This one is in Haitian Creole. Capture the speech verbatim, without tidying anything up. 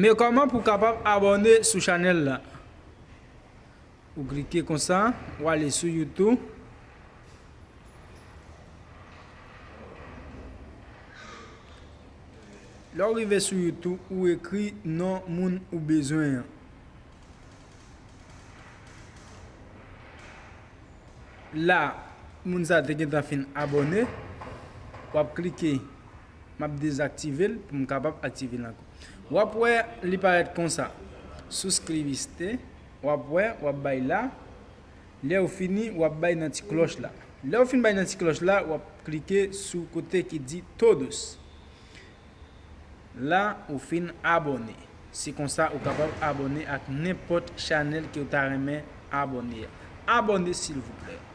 Men kòman pou w kapab abòne sou chanèl la? Ou klike konsa, ou ale sou YouTube. Lè w rive sou YouTube, ou ekri non moun ou bezwen an. La, moun sa te gentan fin abòne. W ap klike, m ap dezaktive l pou m kapab aktive l ankò. W ap wè li parèt konsa. Suscribiste, w ap wè, w ap bay la. Lè w fini, w ap bay nan ti klòch la. Lè w fin bay nan ti klòch la, w ap klike sou kote ki di todos. La, ou fin abòne. Se konsa ou kapab abòne ak nenpòt chanèl ke w ta renmen abòne a. Abòne silvouplè.